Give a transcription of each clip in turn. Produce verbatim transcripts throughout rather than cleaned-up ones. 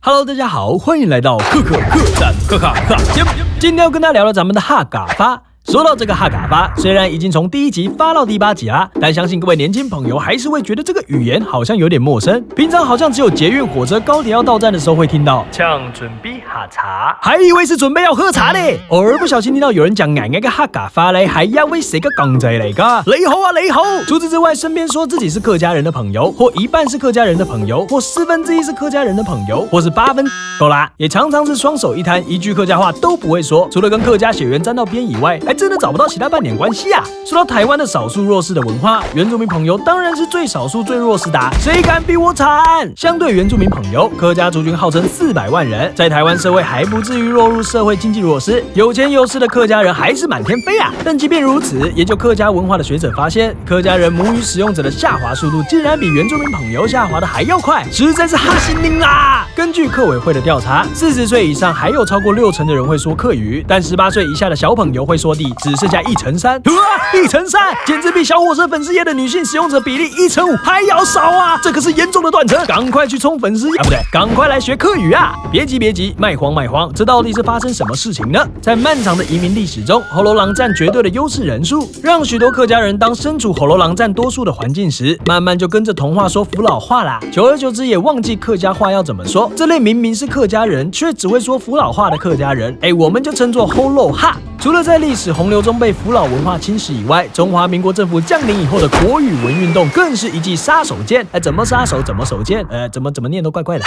Hello，大家好，欢迎来到克克客栈，克克客栈。今天要跟大家聊聊咱们的客家话。说到这个客家话，虽然已经从第一集发到第八集啦，但相信各位年轻朋友还是会觉得这个语言好像有点陌生。平常好像只有捷运、火车、高铁要到站的时候会听到，请准备下车，还以为是准备要喝茶嘞。偶尔不小心听到有人讲矮矮个客家话嘞，还以为是个港仔来个。你好啊，你好。除此之外，身边说自己是客家人的朋友，或一半是客家人的朋友，或四分之一是客家人的朋友，或是八分都啦，也常常是双手一摊，一句客家话都不会说，除了跟客家血缘沾到边以外，还真的找不到其他半点关系啊。说到台湾的少数弱势的文化，原住民朋友当然是最少数、最弱势的啊，谁敢比我惨？相对原住民朋友，客家族群号称四百万人，在台湾社会还不至于落入社会经济弱势，有钱有势的客家人还是满天飞啊。但即便如此，研究客家文化的学者发现，客家人母语使用者的下滑速度竟然比原住民朋友下滑的还要快，实在是吓死人啦！根据客委会的调查，四十岁以上还有超过六成的人会说客语，但十八岁以下的小朋友会说的只剩下一成三。啊，一成三，简直比小火车粉丝页的女性使用者比例一成五还要少啊！这可是严重的断层，赶快去冲粉丝页啊，不对，赶快来学客语啊！别急别急，卖慌卖慌，这到底是发生什么事情呢？在漫长的移民历史中，河洛人占绝对的优势人数，让许多客家人当身处河洛人占多数的环境时，慢慢就跟着同化说福佬话啦。久而久之，也忘记客家话要怎么说。这类明明是客家人，却只会说福佬话的客家人，哎，我们就称作河洛客。除了在历史洪流中被福佬文化侵蚀以外，中华民国政府降临以后的国语文运动更是一记杀手锏。哎，怎么杀手？怎么手贱？呃，怎么怎么念都怪怪的。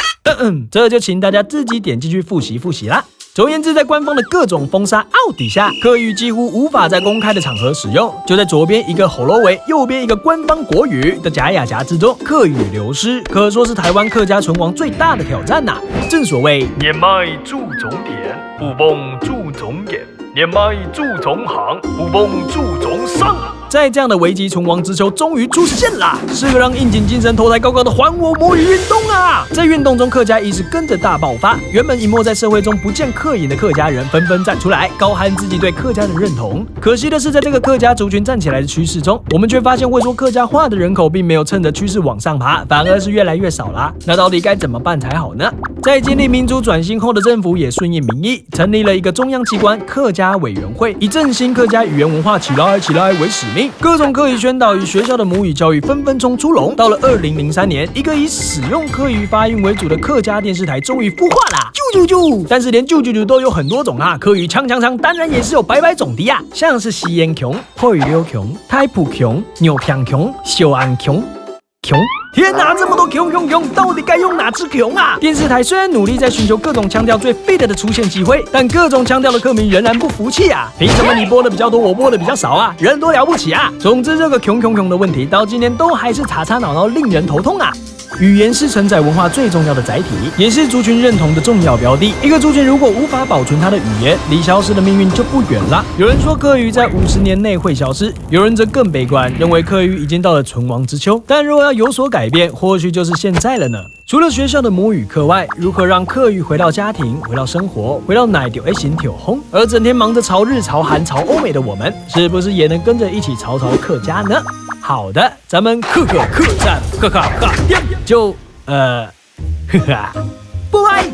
这就请大家自己点进去复习复习啦。总而言之，在官方的各种封杀 out 底下，客语几乎无法在公开的场合使用。就在左边一个河洛话，右边一个官方国语的夹呀夹之中，客语流失可说是台湾客家存亡最大的挑战呐、正所谓，年迈祖宗田，不忘祖宗言。年迈祖宗行，不忘祖宗生。在这样的危急存亡之秋，终于出现啦！是个让应景精神头抬高高的还我母语运动啊！在运动中，客家意识跟着大爆发。原本隐没在社会中不见客影的客家人纷纷站出来，高喊自己对客家的认同。可惜的是，在这个客家族群站起来的趋势中，我们却发现会说客家话的人口并没有趁着趋势往上爬，反而是越来越少啦。那到底该怎么办才好呢？在经历民主转型后的政府也顺应民意，成立了一个中央机关——客家委员会，以振兴客家语言文化起来起来为使命。各种客语宣导与学校的母语教育纷纷冲出笼。到了二零零三年，一个以使用客语发音为主的客家电视台终于孵化啦！啾啾啾！但是连啾啾啾都有很多种啊，客语锵锵锵当然也是有百百种的啊，像是四縣腔、海陸腔、大埔腔、饒平腔、詔安腔。 腔。天哪，这么多腔腔腔，到底该用哪只腔啊？电视台虽然努力在寻求各种腔调最fit的出现机会，但各种腔调的客民仍然不服气啊！凭什么你播的比较多，我播的比较少啊？人多了不起啊！总之，这个腔腔腔的问题到今天都还是吵吵闹闹，令人头痛啊！语言是承载文化最重要的载体，也是族群认同的重要标的。一个族群如果无法保存它的语言，离消失的命运就不远了。有人说客语在五十年内会消失， 有人则更悲观，认为客语已经到了存亡之秋。但如果要有所改变，或许就是现在了呢。除了学校的母语课外，如何让客语回到家庭、回到生活、回到奶丢的心头红？而整天忙着潮日、潮韩、潮欧美的我们，是不是也能跟着一起潮潮客家呢？好的，咱们克克客栈，克克客店就呃，呵呵，拜拜。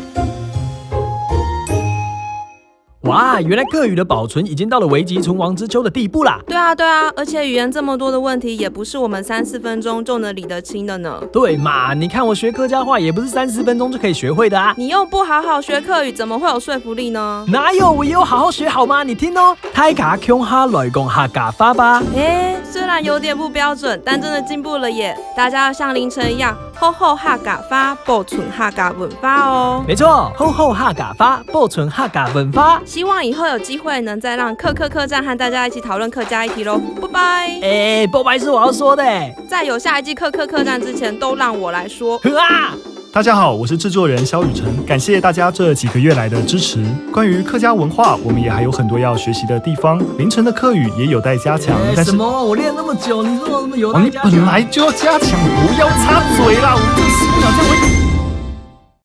哇，原来客语的保存已经到了危急存亡之秋的地步啦。对啊，对啊，而且语言这么多的问题，也不是我们三四分钟就能理得清的呢。对嘛，你看我学客家话也不是三四分钟就可以学会的啊。你又不好好学客语，怎么会有说服力呢？哪有，我也有好好学好吗？你听哦，大家共下来讲客家话吧。诶，虽然有点不标准，但真的进步了耶！大家要像凌晨一样，好好客家话，保存客家文化哦。没错，好好客家话，保存客家文化。希望以后有机会能再让克克客栈和大家一起讨论客家议题喽，拜拜。哎，拜拜是我要说的。在有下一季克克客栈之前，都让我来说。啊！大家好，我是制作人萧雨辰，感谢大家这几个月来的支持。关于客家文化，我们也还有很多要学习的地方。凌晨的客语也有待加强，但是什么？我练那么久，你说我们有哦，你本来就要加强，不要插嘴啦！我这个死不小心，我